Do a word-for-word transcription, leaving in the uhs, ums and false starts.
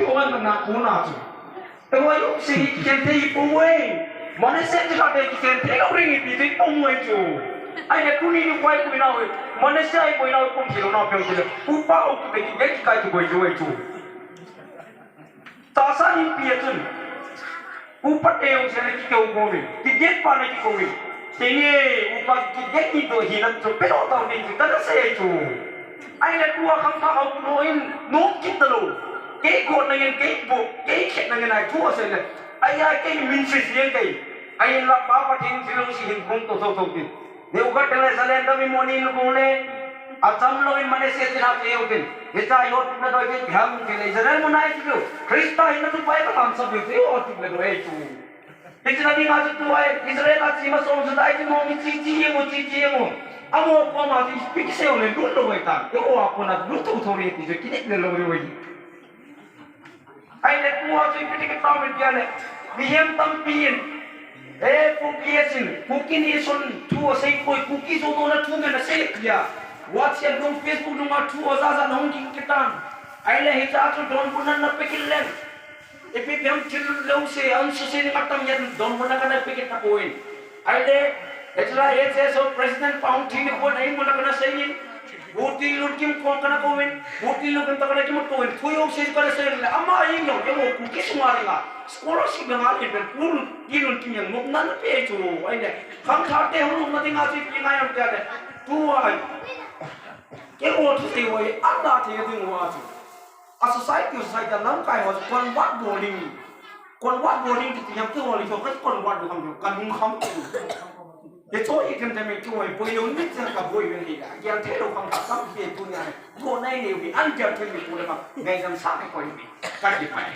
Ko an na ko na chu. Te wa yo se ki ken te i po we. Mane se ti ka te ki ken te lo ring i pi te po mo chu. Ai ne ku ni ni kwai ku na we. Mane se ai ko na we ko ki lo na pe o te. Ku pa o ku te ki ke ki kai tu ko i we chu. Tahsa ni pi a chun. Upa te jong se le kikeu kouve. Kigen pa le kikouve. Tenge, upa kigen ni to hi lam chu pe lo tau ni chu ta na se chu. Ai le tua kham kha hau no in, no kit ta lo. Kei ko na ngen, kei bo, kei khet na ngen ai thu a se le. Ai ai kei min si si kei. Ai la pa pa thing si lo si hin kong to to to ki. Nebuchadnezzar le dami moni lu kong le. Acham lo in Manasseh tin ha che yo tin. Hicha yo tin na doi ke ham ke le Israel mun ai chu. Krista hin na tu pai ka tam sab yo chu yo tin na doi chu. Hicha na ding ha chu tu ai Israel a chi ma song chu dai chu mo mi chi chi ye mo chi chi ye mo. Amo ko ma chi pi ki se yo le lu lo wai ta. Yo a ko na lu tu tho re ti chu ki ne le lo re wai. Ai le tua chu ipi ti kitam in tia le. Mihem tampi in. Eh, Kuki asin. Kuki ni sun thu asei koi. Kuki zo do na thu ngen asei tia. WhatsApp nung, Facebook nung a thu aza za nung king kitan. Ai le hicha chu donbutna na pe kit leng. Ipi pi ham thil lo se, an su se ni matam yan donbutna kana pe kit ta koi. Ai le, Ezra H S O President pa hung thi ni ko na in mo na kana sei in. Buti lun kim kong kana ko in. Buti lun kim ta kana kim ko in. Thu yo sei kana sei le. Ama in yo, yo ku ki suma ringa. Scholarship nga in ben ku lun, ki lun kim yang mo na na pe chu. Ai le. Khang kha te hung na ding a chi ki ngai am te le. Tu ai. Ke o thu sei wai. Am da te ding wa chu. A society, society a lamkai ho chu convert bol ding. Convert bol ding ti ti ham ti ho li ho ka convert bol ham kan hung kham. Ye cho i kan ta me cho ai boi lo ni cha ka boi ven ni da. Gel thei lo kham ka kam ti tu nia. Ko nai ne wi an gel thei ni ko le ma. Ngai jam sa ne ko ni. Ka ti pai.